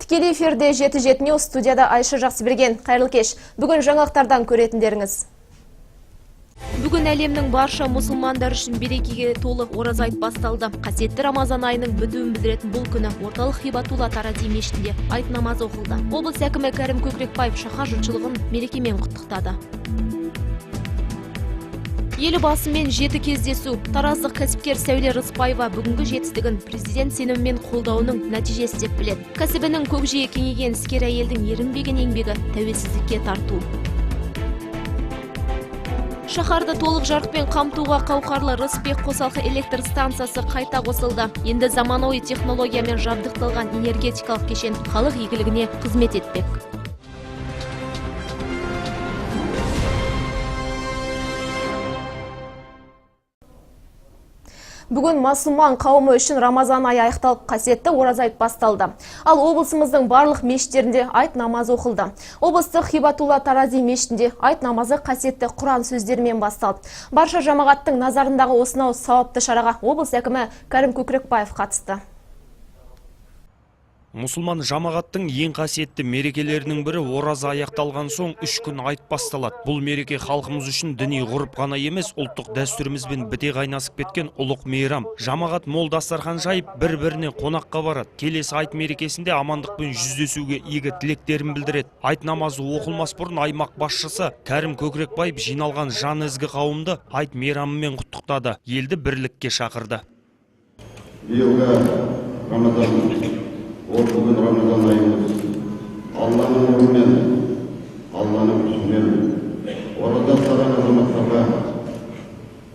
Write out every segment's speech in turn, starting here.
Тікелей эфирде 7-7 News, студияда Айша Жақсыберген. Қайырлы кеш. Бүгін жаңалықтардан көретіндеріңіз. Бүгін әлемнің барша мұсылмандар үшін берекеге толы ораза айт басталды. Қасиетті Рамазан айының бітуін білдіретін бұл күні орталық Хибатулла Тарази мешітінде айт намазы оқылды. Облыс әкімі Кәрім Көкірекбаев шаһар жұртшылығын мерекемен құттықтады. Елбасымен жеті кездесу. Тараздық кәсіпкер Сәуле Рыспаева бүгінгі жетістігін президент сенімімен қолдауының нәтижесі деп біледі. Кәсібінің көкжиегі кеңейген іскер әйелдің ерінбеген еңбегі тәуелсіздікке тарту. Шаһарды толық жарықпен қамтуға қауқарлы Рысбек қосалқы электр станциясы қайта қосылды. Енді заманауи технологиямен жабдықталған энергетикалық кешен халық игілігіне қызмет етпек. Бүгін мұсылман қауымы үшін Рамазан айы аяқталып, қасиетті ораза айт басталды. Ал облысымыздың барлық мешіттерінде айт намазы оқылды. Облыстық Хибатулла Тарази мешітінде айт намазы қасиетті Құран сөздерімен басталды. Барша жамағаттың назарындағы осынау сауапты шараға облыс әкімі Кәрім Көкірекбаев қатысты. Мұсылман жамағаттың ең қасиетті мерекелерінің бірі ораза аяқталған соң 3 күн айт басталады. Бұл мереке халқымыз үшін діни ғұрып қана емес, ұлттық дәстүрімізбен біте қайнасып кеткен ұлық мейрам. Жамағат мол дастархан жайып, бір-біріне қонаққа барады. Келесі айт мерекесінде амандықпен жүздесуге игі тілектерін білдіреді. Айт намазы оқылмас бұрын аймақ басшысы Кәрім Көкірекбаев жиналған жан ізгі қауымды айт мейрамымен құттықтады, елді бірлікке шақырды. Биылғы Рамазан, ол бүгін Рамазан айымыз Алланың нұрымен, Алланың күшімен ораза ұстаған азаматтарға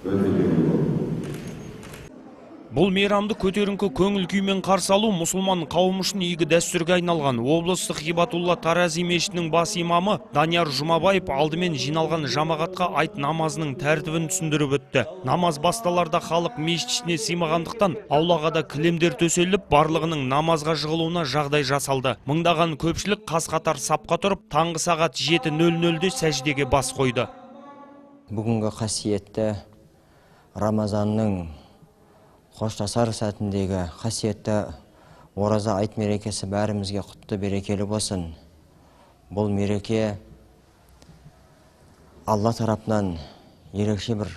өте жеңіл болды. Бұл мейрамды көтеріңкі көңіл күймен қарсы алу мұсылман қауымы үшін игі дәстүрге айналған. Облыстық Хибатулла Тарази мешітінің бас имамы Данияр Жұмабаев алдымен жиналған жамағатқа айт намазының тәртібін түсіндіріп өтті. Намаз басталарда халық мешіт ішіне сыймағандықтан аулаға да кілемдер төселіп, барлығының намазға жығылуына жағдай жасалды. Мыңдаған көпшілік қаз қатар сапқа тұрып, таңғы сағат 7:00-де сәждеге бас қойды. Бүгінгі қасиетті Рамазанның қоштасар сәтіндегі қасиетті ораза айт мерекесі бәрімізге құтты берекелі болсын. Бұл мереке Алла тарапынан ерекше бір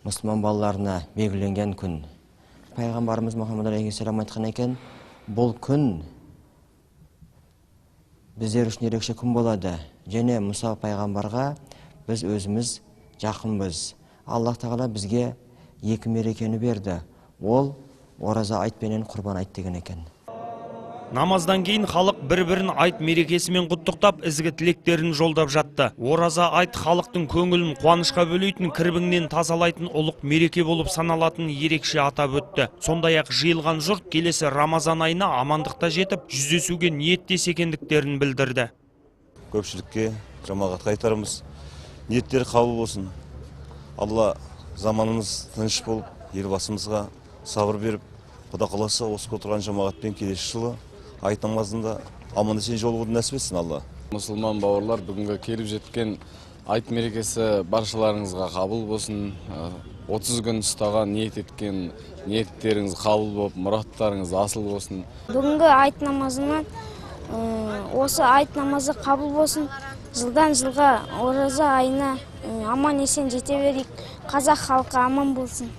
мұсылман балаларына белгіленген күн. Пайғамбарымыз Мұхаммад алейхиссалам айтқан екен, бұл күн біздер үшін ерекше күн болады. Және Мұса пайғамбарға біз өзіміз жақынбыз. Аллах тағала бізге екі мерекені берді. Ол ораза айт пенен құрбан айт деген екен. Намаздан кейін халық бір-бірін айт мерекесімен құттықтап, ізгі тілектерін жолдап жатты. Ораза айт халықтың көңілін қуанышқа бөлейтін, кірбіңнен тазалайтын ұлық мереке болып саналатын ерекше атап өтті. Сондай-ақ жиылған жұрт келесі Рамазан айына амандықта жетіп, жүздесуге ниеттес екендіктерін білдірді. Көпшілікке, жамағатқа айтарымыз, ниеттері қабыл болсын. Алла заманымыз тыныш болып, елбасымызға сабыр беріп, Құда қаласа осы отырған жамағатпен келесі жылы айт намазында аман есен жолығуды нәсіп етсін Алла. Мұсылман бауырлар, бүгінгі келіп жеткен айт мерекесі баршаларыңызға қабыл болсын. 30 күн ұстаған, ниет еткен ниеттеріңіз қабыл болып, мұраттарыңыз асыл болсын. Бүгінгі айт намазынан осы айт намазы қабыл болсын. Жылдан жылға ораза айына аман есен жете берейік. Қазақ халқы аман болсын.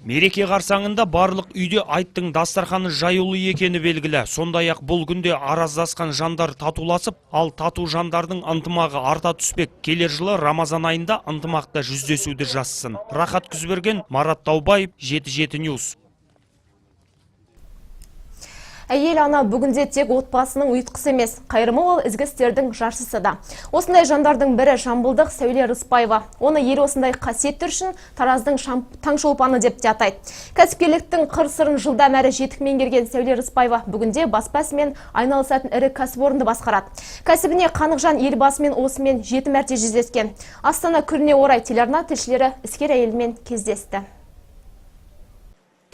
Мереке қарсаңында барлық үйде айттың дастарханы жаюлы екені белгілі. Сондай-ақ бұл күнде араздасқан жандар татуласып, ал тату жандардың ынтымағы арта түспек. Келер жылы Рамазан айында ынтымақта жүздесуді жазсын. Рахат Күзберген, Марат Таубаев, 7-7 News. Әйел ана бүгінде тек отбасының ұйытқысы емес, қайырымы ол ізгі істердің жаршысы да. Осындай жандардың бірі жамбылдық Сәуле Рыспаева. Оны ел осындай қасиеттері үшін Тараздың таңшолпаны деп те атайды. Кәсіпкерліктің қыр сырын жылдам әрі жетік меңгерген Сәуле Рыспаева бүгінде баспа ісімен айналысатын ірі кәсіпорынды басқарады. Кәсібіне қанық жан елбасымен осымен 7 мәрте жүздескен. Астана күніне орай телеарна тілшілері іскер әйелмен кездесті.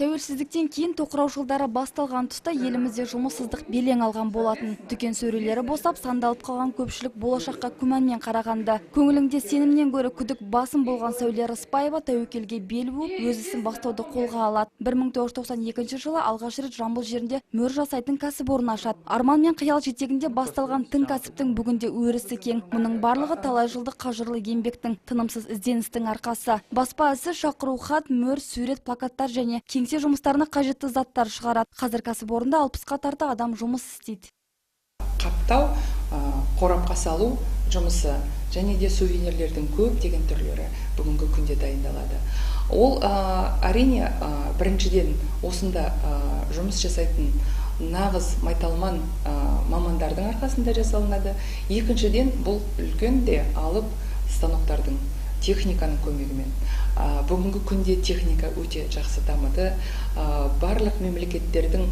Тәуелсіздіктен кейін тоқырау жылдары басталған тұста елімізде жұмыссыздық белең алған болатын. Дүкен сөрелері босап, сандалып қалған көпшілік болашаққа күмәнмен қарағанды. Көңілінде сенімнен гөрі күдік басым болған Сәуле Рыспаева тәуекелге бел буып, өз ісін бастауды қолға алады. 1992 жылы алғаш рет Жамбыл жерінде мөр жасайтын кәсіпорын ашады. Арман мен қиял жетегінде басталған тың кәсіптің бүгінде өрісі кең. Мұның барлығы талай жылдық қажырлы еңбектің, тынымсыз ізденістің арқасы. Баспа ісі шақыру хат, мөр, сурет, плакаттар және кеңсе жұмыстарына қажетті заттар шығарады. Қазір кәсіпорында 60-қа тарта адам жұмыс істейді. Қаптау, қорапқа салу жұмысы және де сувенирлердің көптеген түрлері бүгінгі күнде дайындалады. Ол әрине біріншіден осында жұмыс жасайтын нағыз майталман мамандардың арқасында жасалынады. Екіншіден, бұл үлкен де алып станоктардың, техниканың көмегімен. Бүгінгі күнде техника өте жақсы дамыды. Барлық мемлекеттердің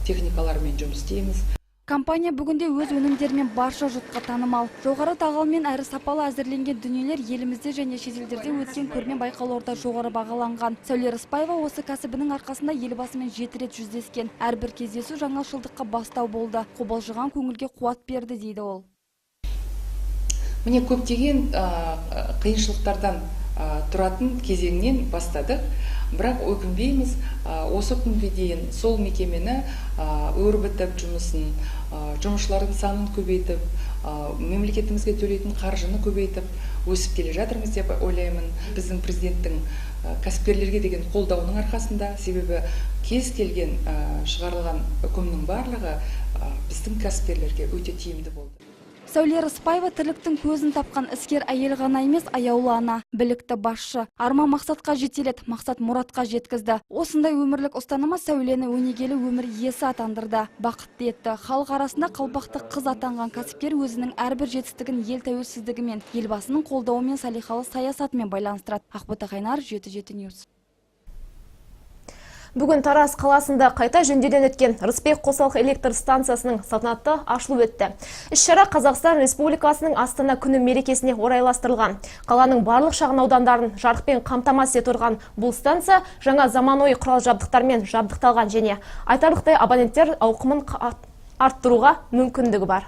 техникаларымен жұмыс істейміз. Компания бүгінде өз өнімдерімен барша жұртқа танымал. Жоғары тағаммен әрі сапалы әзірленген дүниелер елімізде және шетелдерде өткен көрме байқауларда жоғары бағаланған. Сәуле Рыспаева осы кәсібінің арқасында елбасымен 7 рет жүздескен. Әрбір кездесу жаңашылдыққа бастау болды. Қобалжыған көңілге қуат берді, дейді ол. Міне, көптеген қиыншылықтардан тұратын кезеңнен бастадық, бірақ өкінбейміз. Осы күнге дейін сол мекемені өрбітіп жұмысын, жұмысшылардың санын көбейтіп, мемлекетімізге төлейтін қаржыны көбейтіп өсіп келе жатырмыз деп ойлаймын. Біздің президенттің кәсіпкерлерге деген қолдауының арқасында, себебі кез келген шығарылған үкімнің барлығы біздің кәсіпкерлерге өте тиімді болды. Сәуле Рыспаева тірліктің көзін тапқан іскер әйел ғана емес, аяулы ана, білікті басшы. Арман мақсатқа жетеледі, мақсат мұратқа жеткізді. Осындай өмірлік ұстанымы Сәулені өнегелі өмір иесі атандырды, бақытты етті. Халық арасында қалпақты қыз атанған кәсіпкер өзінің әрбір жетістігін ел тәуелсіздігімен, елбасының қолдауымен, салиқалы саясатымен байланыстырады. Ақбота Қайнар, 7 News. Бүгін Тараз қаласында қайта жөндеуден өткен Рысбек қосалқы электр станциясының салтанатты ашылуы өтті. Іс-шара Қазақстан Республикасының Астана күні мерекесіне орайластырылған. Қаланың барлық шағын аудандарын жарықпен қамтамасыз етіп отырған бұл станция жаңа заманауи құрал жабдықтармен жабдықталған және айтарлықтай абоненттер ауқымын арттыруға мүмкіндігі бар.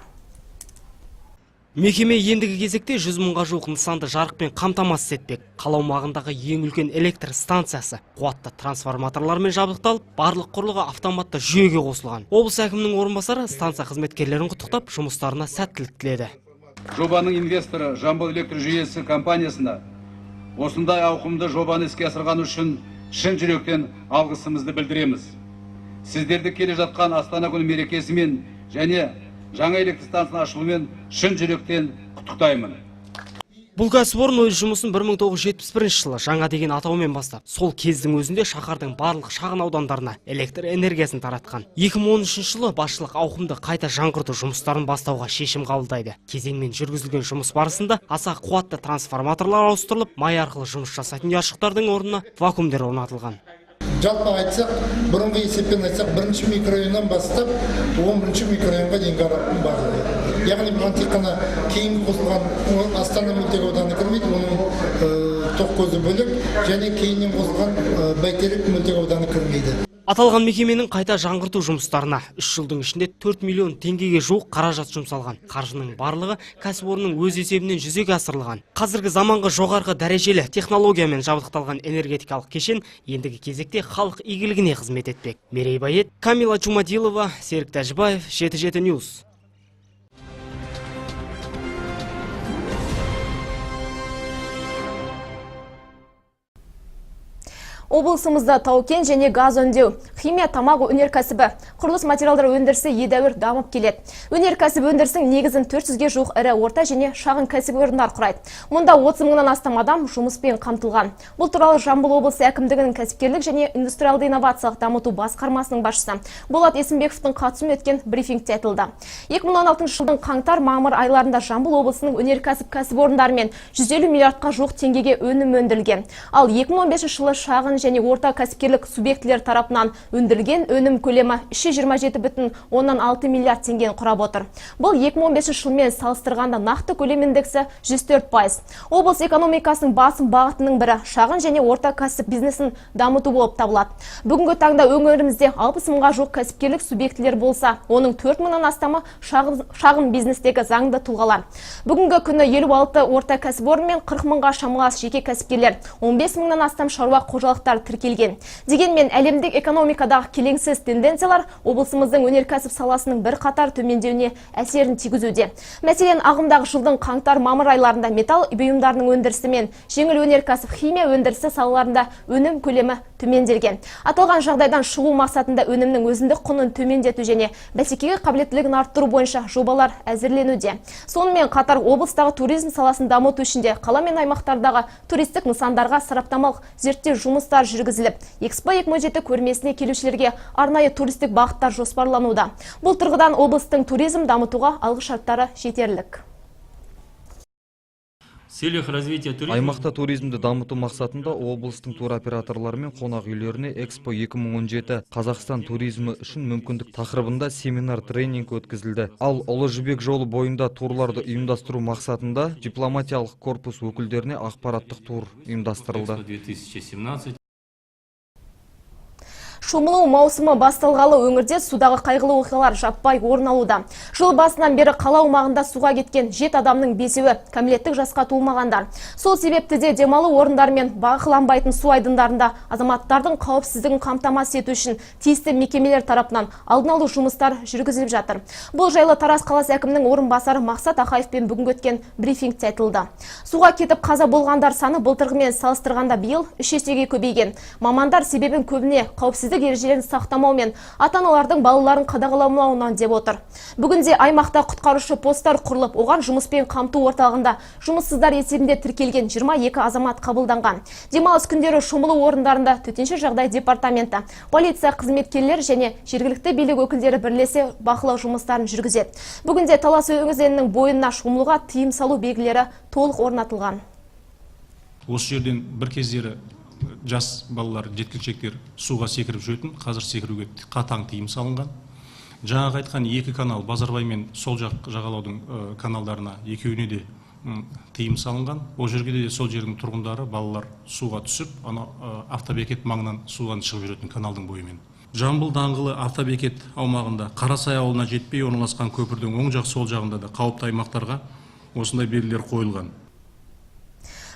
Мекеме ендігі кезекте 100 мыңға жуық нысанды жарықпен қамтамасыз етпек. Қала аумағындағы ең үлкен электр станциясы қуатты трансформаторлармен жабдықталып, барлық құрылғы автоматты жүйеге қосылған. Облыс әкімінің орынбасары станция қызметкерлерін құттықтап, жұмыстарына сәттілік тіледі. Жобаның инвесторы Жамбыл электр жүйесі компаниясына осындай ауқымды жобаны іске асырғаны үшін шын жүректен алғысымызды білдіреміз. Сіздерді келе жатқан Астана күні мерекесімен және жаңа электр станциясының ашылуымен шын жүректен құттықтаймын. Бұл кәсіпорын өз жұмысын 1971 жылы жаңа деген атаумен бастап, сол кездің өзінде шаһардың барлық шағын аудандарына электр энергиясын таратқан. 2013 жылы басшылық ауқымды қайта жаңғырту жұмыстарын бастауға шешім қабылдайды. Кезеңмен жүргізілген жұмыс барысында аса қуатты трансформаторлар ауыстырылып, май арқылы жұмыс жасайтын ұяшықтардың орнына вакуумдер орнатылған. Жалпы айтсақ, бұрынғы есеппен айтсақ, 1-ші микрорайоннан бастап 11-ші микрорайонға дейінгі аралықтың барлығы. Яғни бұған тек қана кейін қосылған Астана мөлтек ауданы кірмейді, оның тоқ көзі бөлек, және кейіннен қосылған Бәйтерек мөлтек ауданы кірмейді. Аталған мекеменің қайта жаңғырту жұмыстарына 3 жылдың ішінде 4 миллион теңгеге жуық қаражат жұмсалған. Қаржының барлығы кәсіпорынның өз есебінен жүзеге асырылған. Қазіргі заманғы жоғарғы дәрежелі технологиямен жабдықталған энергетикалық кешен ендігі кезекте халық игілігіне қызмет етпек. Мерей Байет, Камила Жумадилова, Серік Тәжібаев, 7 News. Облысымызда тау-кен және газ өңдеу, химия, тамақ өнеркәсібі, құрылыс материалдар өндірісі едәуір дамып келеді. Өнеркәсіп өндірісінің негізін 400-ге жуық ірі, орта және шағын кәсіпорындар құрайды. Мұнда 30 мыңнан астам адам жұмыспен қамтылған. Бұл туралы Жамбыл облысы әкімдігінің кәсіпкерлік және индустриалды инновациялық дамыту басқармасының басшысы Болат Есімбековтің қатысуымен өткен брифингте айтылды. 2016 жылдың қаңтар-мамыр айларында Жамбыл облысының өнеркәсіп кәсіпорындарымен 150 миллиардқа жуық теңгеге өнім өндірілген. Ал 2015 жылы шағын және орта кәсіпкерлік субъектілер тарапынан өндірілген өнім көлемі 327,6 миллиард теңгені құрап отыр. Бұл 2015 жылмен салыстырғанда нақты көлем индексі 104%. Облыс экономикасының басым бағытының бірі шағын және орта кәсіп бизнесін дамыту болып табылады. Бүгінгі таңда өңірімізде 60 мыңға жуық кәсіпкерлік субъектілер болса, оның 4 мыңнан астамы шағын бизнестегі заңды тұлғалар. Бүгінгі күні 56 орта кәсіпорын мен 40 мыңға шамалас жеке кәсіпкерлер, 15 мыңнан астам шаруа қожалықтар тіркелген. Дегенмен әлемдік экономикадағы келеңсіз тенденциялар облысымыздың өнеркәсіп саласының бірқатар төмендеуіне әсерін тигізуде. Мәселен, ағымдағы жылдың қаңтар-мамыр айларында металл бұйымдарының өндірісі мен жеңіл өнеркәсіп, химия өндірісі салаларында өнім көлемі төменделген. Аталған жағдайдан шығу мақсатында өнімнің өзіндік құнын төмендету және бәсекеге қабілеттілігін арттыру бойынша жобалар әзірленуде. Сонымен қатар облыстағы туризм саласын дамыту үшін де қала мен аймақтардағы туристік нысандарға сараптамалық зерттеу жұмыстар жүргізіліп, Экспо 2017 көрмесіне келушілерге арнайы туристік бағыттар жоспарлануда. Бұл тұрғыдан облыстың туризм дамытуға алғы шарттары жетерлік. В целях развития туризма. Аймақта туризмді дамыту мақсатында облыстың туроператорлары мен қонақ үйлеріне Экспо 2017 Қазақстан туризмі үшін мүмкіндік тақырыбында семинар тренинг өткізілді. Ал Ұлы Жібек жолы бойында турларды ұйымдастыру мақсатында дипломатиялық корпус өкілдеріне ақпараттық тур ұйымдастырылды. Экспо 2017. Шомылу маусымы басталғалы өңірде судағы қайғылы оқиғалар жаппай орын алуда. Жыл басынан бері қала аумағында суға кеткен 7 адамның 5-еуі кәмелеттік жасқа толмағандар. Сол себепті де демалу орындары мен бақыланбайтын су айдындарында азаматтардың қауіпсіздігін қамтамасыз ету үшін тиісті мекемелер тарапынан алдын алу жұмыстар жүргізіліп жатыр. Бұл жайлы Тараз қаласы әкімінің орынбасары Мақсат Ақаевпен бүгінгі өткен брифингте айтылды. Суға кетіп қаза болғандар саны былтырғымен салыстырғанда биыл 3 есеге көбейген. Мамандар себебін көбіне қауіпсіздік ережелерін сақтамау мен ата-аналардың балаларын қадағаламауынан деп отыр. Бүгінде аймақта құтқарушы посттар құрылып, оған жұмыспен қамту орталығында жұмыссыздар есебінде тіркелген 22 азамат қабылданған. Демалыс күндері шомылу орындарында төтенше жағдай департаменті, полиция қызметкерлері және жергілікті билік өкілдері бірлесе бақылау жұмыстарын жүргізеді. Бүгінде Талас өзенінің бойына шомылуға тыйым салу белгілері толық орнатылған. Осы жерден бір кездері жас балалар, жеткіншектер суға секіріп жүретін, қазір секіруге қатаң тыйым салынған. Жаңағы айтқан екі канал, Базарбай мен сол жақ жағалаудың каналдарына, екеуіне де тыйым салынған. Ол жерге де сол жердің тұрғындары, балалар суға түсіп, ана автобекет маңынан судан шығып жүретін каналдың бойымен. Жамбыл даңғылы автобекет аумағында Қарасай ауылына жетпей орналасқан көпірдің оң жақ, сол жағында да қауіпті аймақтарға осындай белгілер қойылған.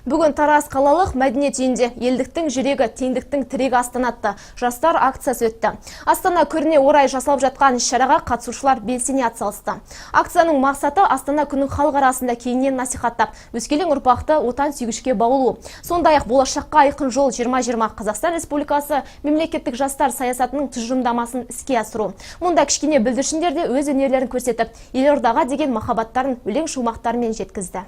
Бүгін Тараз қалалық мәдениет үйінде «Елдіктің жүрегі, теңдіктің тірегі Астана» атты жастар акциясы өтті. Астана күніне орай жасалып жатқан іс-шараға қатысушылар белсене атсалысты. Акцияның мақсаты Астана күнін халық арасында кеңінен насихаттап, өскелең ұрпақты отан сүйгішке баулу. Сондай-ақ «Болашаққа айқын жол 2020» Қазақстан Республикасы мемлекеттік жастар саясатының тұжырымдамасын іске асыру. Мұнда кішкене бүлдіршіндер де өз өнерлерін көрсетіп, елордаға деген махаббаттарын өлең шумақтарымен жеткізді.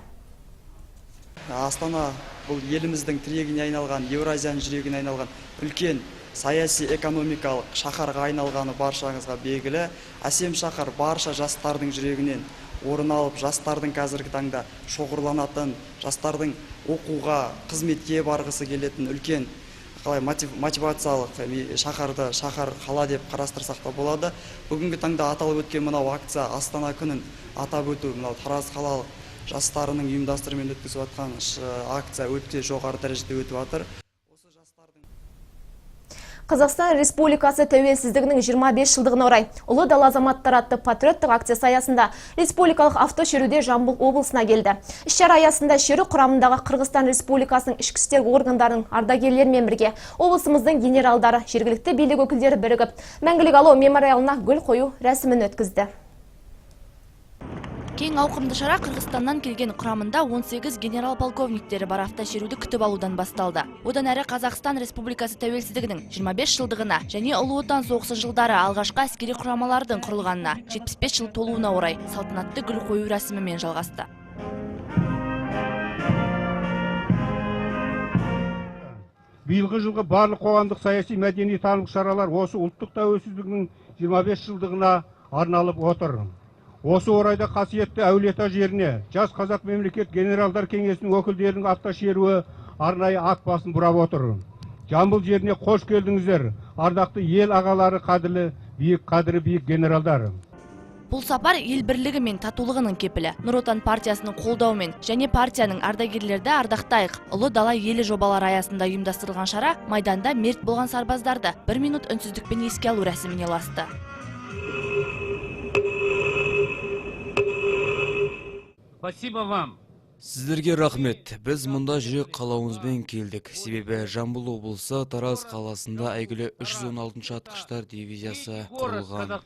Астана бұл еліміздің тірегіне айналған, Еуразияның жүрегіне айналған үлкен саяси, экономикалық шаһарға айналғаны баршаңызға белгілі. Әсем шаһар барша жастардың жүрегінен орын алып, жастардың қазіргі таңда шоғырланатын, жастардың оқуға, қызметке барғысы келетін үлкен қалай мотивациялық шаһарды, шаһар, қала деп қарастырсақ та болады. Бүгінгі таңда аталып өткен мынау акция, Астана күнін атап өту, мынау Тараз қалалық жастарының ұйымдастыруымен өткізіп жатқан акция өте жоғары дәрежеде өтіп жатыр. Қазақстан Республикасы тәуелсіздігінің 25 жылдығына орай «Ұлы дала азаматтары» атты патриоттық акциясы аясында республикалық автошеруде Жамбыл облысына келді. Іс-шара аясында шеру құрамындағы Қырғызстан Республикасының ішкі істер органдарының ардагерлерімен бірге облысымыздың генералдары, жергілікті билік өкілдері бірігіп, Мәңгілік алау мемориалына гүл қою рәсімін өткізді. Кең ауқымды шара Қырғызстаннан келген құрамында 18 генерал-полковниктері бар автошеруді күтіп алудан басталды. Одан әрі Қазақстан Республикасы тәуелсіздігінің 25 жылдығына және Ұлы Отан соғысы жылдары алғашқы әскери құрамалардың құрылғанына 75 жыл толуына орай салтанатты гүл қою рәсімімен жалғасты. Биылғы жылғы барлық қоғамдық саяси мәдени танымдық шаралар осы ұлттық тәуелсіздігінің 25 жылдығына арналып отыр. Осы орайда қасиетті Әулиеата жеріне Жас Қазақ мемлекет генералдар кеңесінің өкілдерінің автошеруі арнайы ат басын бұрап отыр. Жамбыл жеріне қош келдіңіздер, ардақты ел ағалары, қадірлі биік генералдар. Бұл сапар ел бірлігі мен татулығының кепілі. Нұр Отан партиясының қолдауымен және партияның ардагерлерді ардақтайық Ұлы дала елі жобалары аясында ұйымдастырылған шара майданда мерт болған сарбаздарды бір минут үнсіздікпен еске алу рәсіміне ұласты. Спасибо вам. Сіздерге рахмет. Біз мұнда жүрек қалауымызбен келдік. Себебі Жамбыл облысы Тараз қаласында әйгілі 316-шы атқыштар дивизиясы құрылған.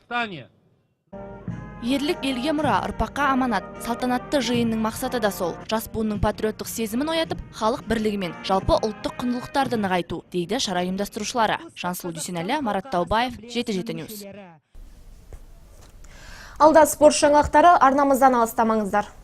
Ерлік елге мұра, ұрпаққа аманат. Салтанатты жиынның мақсаты да сол. Жас буынның патриоттық сезімін оятып, халық бірлігімен жалпы ұлттық құндылықтарды нығайту, дейді шара ұйымдастырушылары. Жансұлу Дүйсенәлі, Марат Таубаев, 77 News. Алда спорт жаңалықтары, арнамыздан алыстамаңыздар.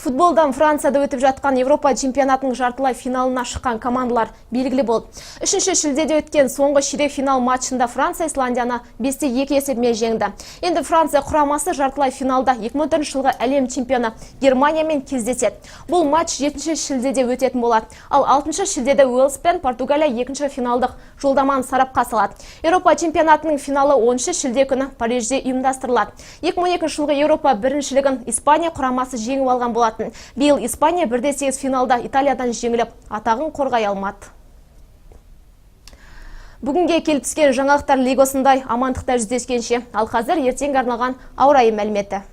Футболдан Францияда өтіп жатқан Европа чемпионатының жартылай финалына шыққан командалар белгілі болды. 3 шілдеде өткен соңғы ширек финал матчында Франция Исландияны 5-2 есебімен жеңді. Енді Франция құрамасы жартылай финалда 2014 жылғы әлем чемпионы Германиямен кездеседі. Бұл матч 7 шілдеде өтетін болады. Ал 6 шілдеде Уэльс пен Португалия екінші финалдық жолдаманы сарапқа салады. Еуропа чемпионатының финалы 10 шілде күні Парижде ұйымдастырылады. 2012 жылғы Еуропа біріншілігін Испания құрамасы жеңіп алған болатын. Биыл Испания 1-8 финалда Италиядан жеңіліп, атағын қорғай алмады. Бүгінге келіп түскен жаңалықтар легосындай амандықта жүздескенше. Ал қазір ертеңге арналған ауа райы мәліметі.